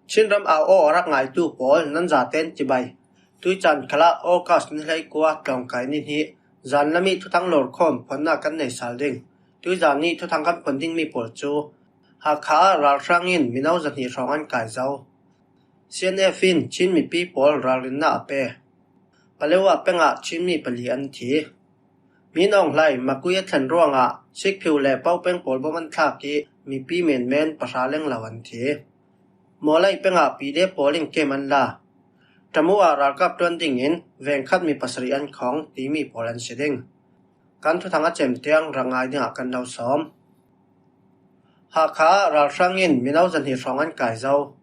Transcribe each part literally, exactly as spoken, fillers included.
Chinram au aw a rak ngaitu pawl nan zaten cibai. Tuizan khalah August ni hleikua tlawngkai ni hnih zan lamih thuthang lawrkhawm phuanna kan nei sal ding. Tuizan nih thuthang kan phuan ding mi pawl cu Hakha ah ralhrang in mino zahnih hrawng an kai zo. C N F in Chin mipi pawl ralrinna a pe. Palewa pengah Chinmi pali an thi. Min Aung Hlaing makui a thlen ruangah Sikphiu le Paupeng pawl bom an thlak ih mipi menmen pahra lenglo an thi. Mawlai pengah P D F pawl in kem an la. Tamu ah ralkap ṭuan dingin vengkhat mi pasarih an khawng timi pawl an si ding. Kan thuthang a cem tiang rak ngai dingah kan lo sawm. Hakha ah ralhrang in mino zahnih hrawng an kai zo.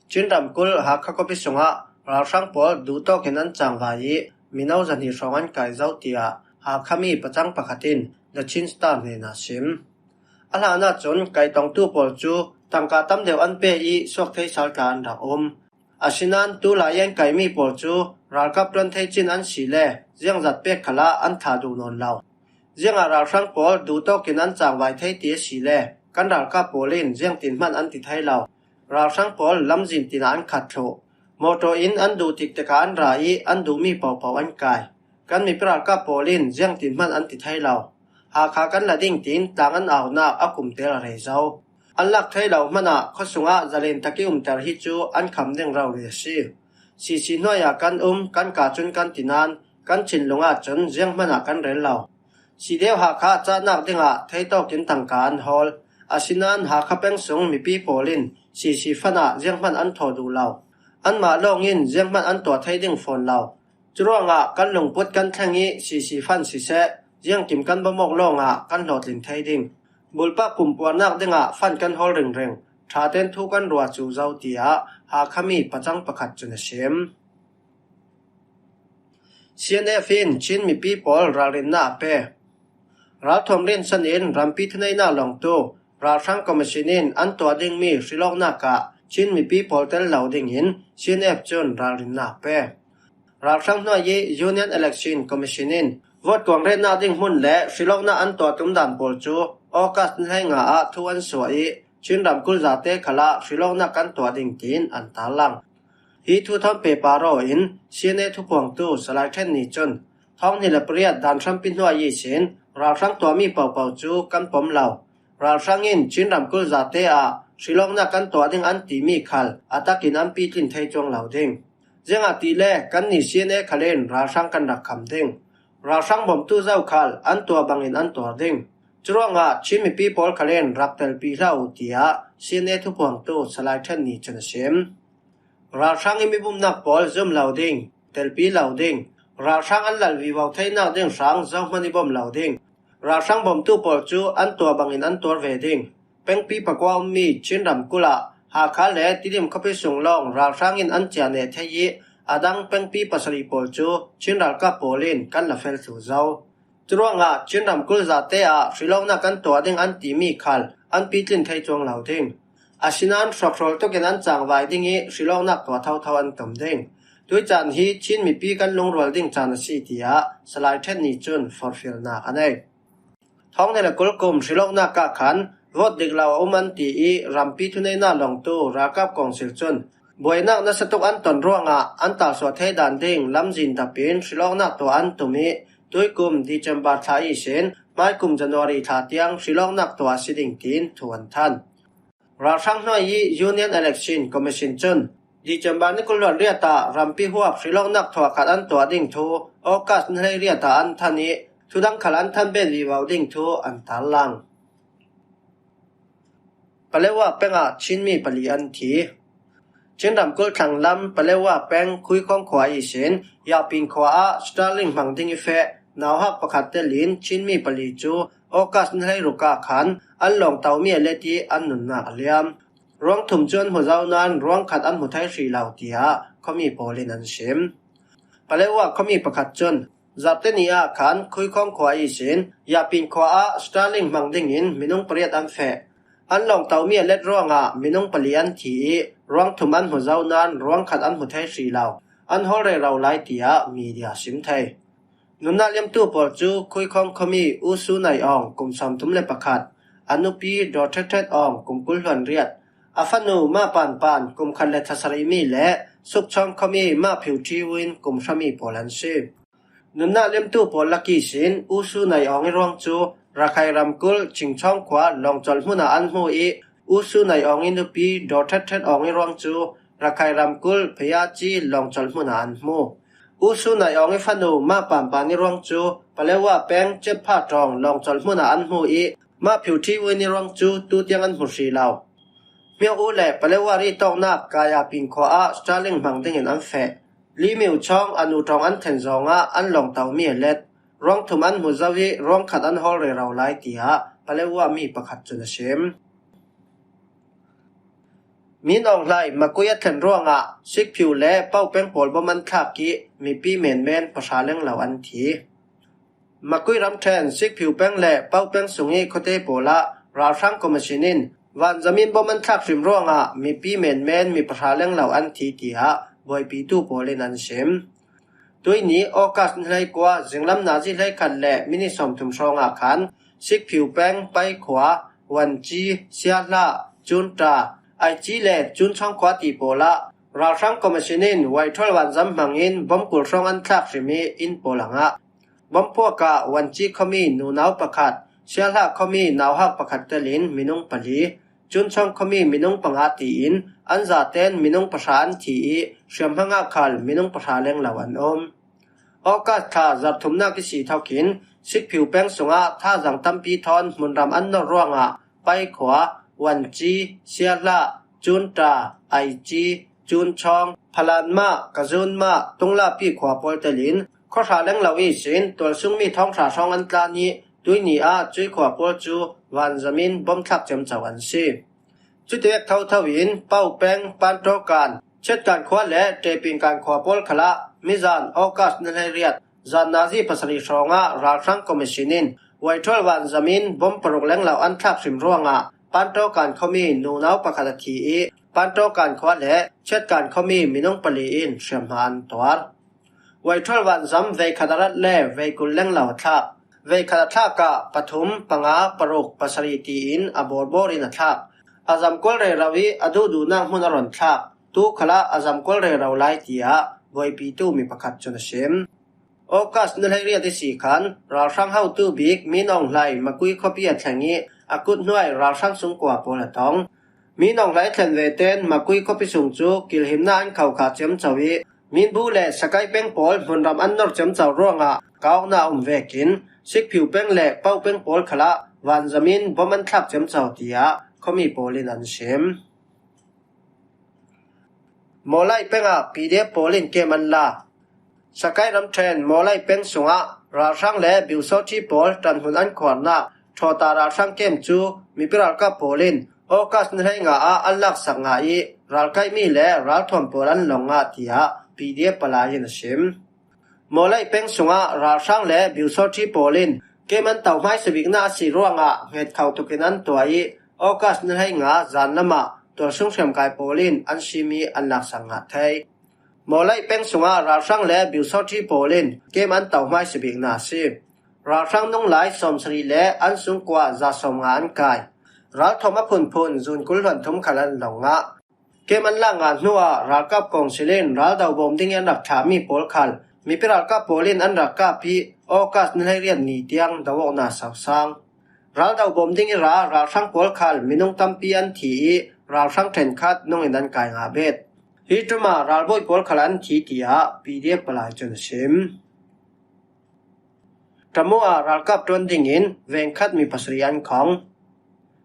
Chin ramkulh Hakha khuapi sungah ralhrang pawl duhtawk in an cangvai ih mino zahnih hrawng an kai zo, tiah Hakha mi pacang pakhat in The Chin Star hnenah a sim. A hlan ahcun kaitongtu pawl cu tangka tam deuh an pe ih suak thei sal tla an rak um. Asinain tulai an kaimi pawl cu ralkap ṭuan thei cin an si le ziangzat pek khalah an thlah duh nawn lo. Ziangah ralhrang pawl duhtawk in an cangvai thei ti a si le kan ralkap pawl in ziangtin hmanh an ti thei lo. Ralhrang pawl lamzin tinah an khat thluh. Mawṭaw in an duh tik tikah an ra ih an duhmi pohpoh an kai. Kan mipi ralkap pawl in ziangtin hmanh an ti thei lo. Hakha kan la ding tiin tlang an aunak a kumtel a rei zo. An lak thei lo hmanh ah khuasung ah zalen tak ih umter hi cu an kham ding rori a si. Sisi hnuai ah kan um, kan ka cun kan ti nain kan thinlung ahcun zianghman ah kan rel lo. Sideu Hakha cahnak dingah theitawk in tangka an hawl. Asinain Hakha peng sung mipi pawl in Sisi fan ah zianghman an thaw duh lo. Anmah lawng in zianghman an tuah thei ding fawn lo. Curuangah kan lungput kan thleng ih Sisi fan siseh, ziangkim kan bawmawk lawngah kan hlawhtling thei ding. Bulpak pumpuarnak dingah fan kan hawl ringring, ṭhaten thu kan ruah cu zo, tiah Hakha mi pacang pakhat cun a sim. C N F in Chin mipi pawl ralrinnak a pe. Ralthuam rinsan in rampi thuneihnak lawngtu ralhrang commission in an tuah dingmi hrilawknak ah Chin mipi pawl tel lo dingin C N F cun ralrinnak a pe. Ralhrang hnuai ih Union Election Commission in vote kuang retnak ding hmun le hrilawknak an tuah tum dan pawl cu August ni hleinga ah thu an suah ih Chin ramkulh zate khalah hrilawknak kan tuah ding tiin an tarlang. Hi thu thawn pehpar aw in C N A thuphuangtu Salai Ṭhen Ni cun thawng hnih le pariat dan hrampi hnuai ihsin ralhrang tuahmi pohpoh cu kan pom lo. Ralhrang in Chin ramkulh zate ah hrilawknak kan tuah ding an timi khal a takin an pitlin thei cuang lo ding. Ziangahtile kannih C N A khal in ralhrang kan rak kham ding. Ralhrang bawmtu zokhal an tuah bangin an tuar ding. Curuangah Chin mipi pawl khal in rak telpi hlah uh, tiah C N A thuphuangtu Salai Ṭhen Ni cun a sim. Ralhrang ih mibumhnak pawl zum lo ding, telpi lo ding. Ralhrang an lal vivo theinak ding hrang zohman ih bawm lo ding. Ralhrang bawmtu pawl cu an tuah bangin an tuar ve ding. Pengpi pakua ummi Chin ramkulh ah Hakha le Tidim khuapi sung lawng ralhrang in an ciah neh thei ih a dang pengpi pasarih pawl cu Chin ralkap pawl in kan la fel thlu zo. Curuangah Chin ramkulh zate ah hrilawknak kan tuah ding an timi khal an pitlin thei cuang lo ding. Asinain hrawkhrawl tukin an cangvai ding ih hrilawknak tuah thotho an tum ding. Tuicaan hi Chin mipi kan lungrual ding caan a si, tiah Salai Ṭhen Ni cun forhfialnak a nei. Thawng hnih le kul kum hrilawknak ah khan vote dik lo a um an ti ih rampi thuneihnak lawngtu ralkap kawngsil cun buainak nasa tuk an ton ruangah an talsuah thei dan ding lamzin dap in hrilawknak tuah an tum ih tuikum December thla ihsin hmaikum January thla tiang hrilawknak tuah a si ding tiin thu an than. Ralhrang hnuai ih Union Election Commission cun December ni kul hluan riat ah rampi huap hrilawknak thuah khat an tuah ding thu August ni hleiriat ah an than ih thudang khal an than bet vivo ding thu an tarlang. Palewa pengah Chinmi pali an thi. Chin ramkulh thlanglam Palewa peng Khuikhawng khua ihsin Yapin khua ah Starlink hmang ding ih feh nauhak pakhat telin Chinmi pali cu August ni hleiruk ah khan an lawngtomi a let ih an nunnak a liam. Ruang thum cu an hmu zo nain ruang khat an hmu thei hrih lo, tiah khuami pawl in an sim. Palewa khuami pakhat cun Zarhte ni ah khan Khuikhawng khua ihsin Yapin khua ah Starlink hmang dingin minung pariat an feh. An lawngtomi a let ruangah minung pali an thi ih ruang thum an hmu zo nain ruang khat an hmu thei hrih lo. An hawl rero lai, tiah media sim thei. Nunnak liamtu pawl cu Khuikhawng khuami U Su Nai Awng kum sawmthum le pakhat, a nupi Daw Ṭhet Ṭhet Awng kum kul hluan riat, A fanu Ma Pan Pan kum khat le thasarih mi le Sukchawng khuami Ma Phiu Thi Win kum hra mi pawl an si. Nunna lemtu pawl lak ihsin U Su Nai Aung i ruang cu Rakhai ramkulh Chingchawng khua Lawngcawlh hmunah an hmu i U Su Nai Aung i nupi Daw Ṭhet Ṭhet Aung i ruang cu Rakhai ramkulh Phayaci Lawngcawlh hmunah an hmu. U Su Nai Aung i fanu Ma Pan Pan i ruang cu Palewa peng Cetpha Ṭawng Lawngcawlh hmunah an hmu i Ma Phiu Thi Win i ruang cu tutiang an hmu hrih lo. Hmyo U le Palewa ri tawknak Kaya Ping khua ah Starlink hmang dingin an feh. Li Miu Chawng a nu ṭawng an then zawngah an lawng tomi a let. Ruang thum an hmu zo i ruang khat an hawl rero lai, tiah Palewa mi pakhat cun a sim. Min Aung Hlaing makui a thlen ruangah Sikphiu le Paupeng pawl bom an thlak i mipi menmen pahra lenglo an thi. Makui ramṭhen Sikphiu peng le Paupeng sung i khuate pawl ah ralhrang commission in vanzamin bom an thlak hrim ruangah mipi menmen mi pahra lenglo an thi, tiah buaipitu pawl in an sim. Tuini August ni hleikua zinglam nazi hleikhat le minit sawmthum hrawngah khan Sikphiu peng Pai khua, Wanci, Siahla, Cunta, Aici le Cunchawng khua ti pawl ah ralhrang commission in Waithol vanzam hmangin bom kul hrawng an thlak hrim i inn pawl a ngah. Bom puak ah Wanci khuami nunau pakhat, Siahla khuami nauhak pakhat telin minung pali, Cunchawng khuami minung panga tiin an zaten minung pahra an thi i hriamhma ah khal minung pahra lenglo an um. August thla zarhthumnak i si thokin Sikphiu peng sungah thazang tampi thawn hmunram an nor ruangah Pai khua, Wanci, Siahla, Cunta, Aici, Cunchawng, Phalanmah, Kazunmah, Tunglapi khua pawl telin khuahra lenglo ihsin tualsungmi thawng hra hrawng an tlan i tuini ah cui khua pawl cu vanzamin bom thlak ciamco an si. Cutivek thotho in Paupeng, Pantawkan, Chetkan khua le Tepingkan khua pawl khalah mizan August ni hleiriat zan nazi pasarih hrawngah ralhrang commission in Waithol vanzamin bom paruk lenglo an thlak hrim ruangah Pantawkan khuami nunau pakhat a thi i Pantawkan khua le Chetkan khuami minung pali in hriamhma an tuar. Waithol vanzam veikhat a rat le veikul lenglo a thlak. Veikhat a thlak ah pathum, panga, paruk, pasarih tiin a bawrbawr in a thlak. A zamkual rero i a duhduhnak hmun a ron thlak. Tu khalah a zamkual rero lai, tiah buaipitu mi pakhat cun a sim. August ni hleiriat i si khan ralhrang hotu bik Min Aung Hlaing makui khuapi a thleng i a kut hnuai ralhrang sungkua pawl a tong. Min Aung Hlaing thlen veten makui khuapi sung cu kilhimnak an khokha ciamco i Minbu le Sakai peng pawl hmunram an nor ciamco ruangah kauhnak a um vekin Sikphiu peng le Paupeng pawl khalah vanzamin bom an thlak ciamco, tiah khuami pawl in an sim. Mawlai peng ah P D F pawl in kem an la. Sakai ramṭhen Mawlai peng sungah ralhrang le Biusawṭhi pawl ṭanhmun an khuarnak Ṭhawta ralhrang kem cu mipi ralkap pawl in August ni hleinga ah an laksak ngah i ralkaihmi le ralthuam pawl an lawng ngah, tiah P D F palai in a sim. Mawlai peng sungah ralhrang le Biusawṭhi pawl in kem an to hmaisa biknak a si ruangah hnget kho tukin an tuah i August ni hleinga zan lamah tualsung hriamkai pawl in an sim i an laksak ngah thei. Mawlai peng sungah ralhrang le Biusawṭhi pawl in kem an to hmaisa biknak a si. Ralhrang nunglai sawmsarih le an sungkua za sawmnga an kai. Ralthuam a phunphun zun kul hluan thum khal an lawng ngah. Kem an lak ngah hnuah ralkap kawngsil in raldo bawm ding i an rak thlahmi pawl khal mipi ralkap pawl in an rak kap i August ni hleiriat ni tiang do awknak a so sang. Raldo bawm ding i ra ralhrang pawl khal minung tampi an thi i ralhrang ṭhenkhat nung in an kai ngah bet. Hi ṭum ah ralbawi pawl khal an thi, tiah P D F palai cun a sim. Tamu ah ralkap ṭuan dingin vengkhat mi pasarih an khong.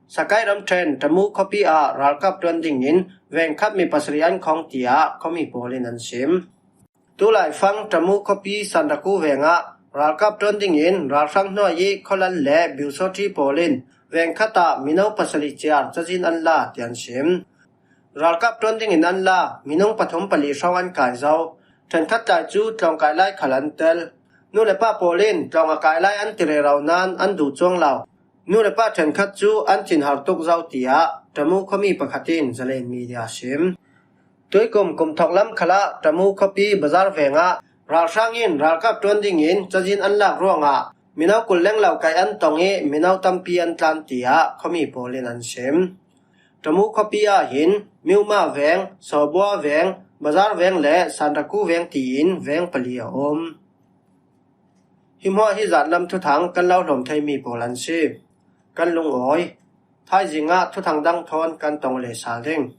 Sakai ramṭhen Tamu khuapi ah ralkap ṭuan dingin vengkhat mi pasarih an khong, tiah khuami pawl in an sim. Tulaifang Tamu khuapi Sandaku vengah ralkap ṭuan dingin ralhrang hnuai i khualan le Biusawṭhi pawl in vengkhat ah mino pasarih ciar cazin an la, tiah an sim. Ralkap ṭuan dingin an la, minung pathum pali hrawng an kai zo. Ṭhenkhat tlai cu tlawng kai lai khal an tel. Nu le pa pawl in tlawng a kai lai an ti rero nain an duh cuang lo. Nu le pa ṭhenkhat cu an thinhar tuk zo, tiah Tamu khuami pakhat in Zalen Media a sim. Tuikum kum thawk lam khalah Tamu khuapi Bazar vengah ralhrang in ralkap ṭuan dingin cazin an lak ruangah mino kul lenglo kaih an tong i mino tampi an tlan, tiah khuami pawl in an sim. Tamu khuapi ah hin Miuma veng, Sawbua veng, Bazar veng le Sanraku veng tiin veng pali a om. Hi hmuah hi zat lam thuthang kan lo hlawm thei mi pawl an si. Kan lungawi. Thaizing ah thuthang dang thawn kan tong le sal ding.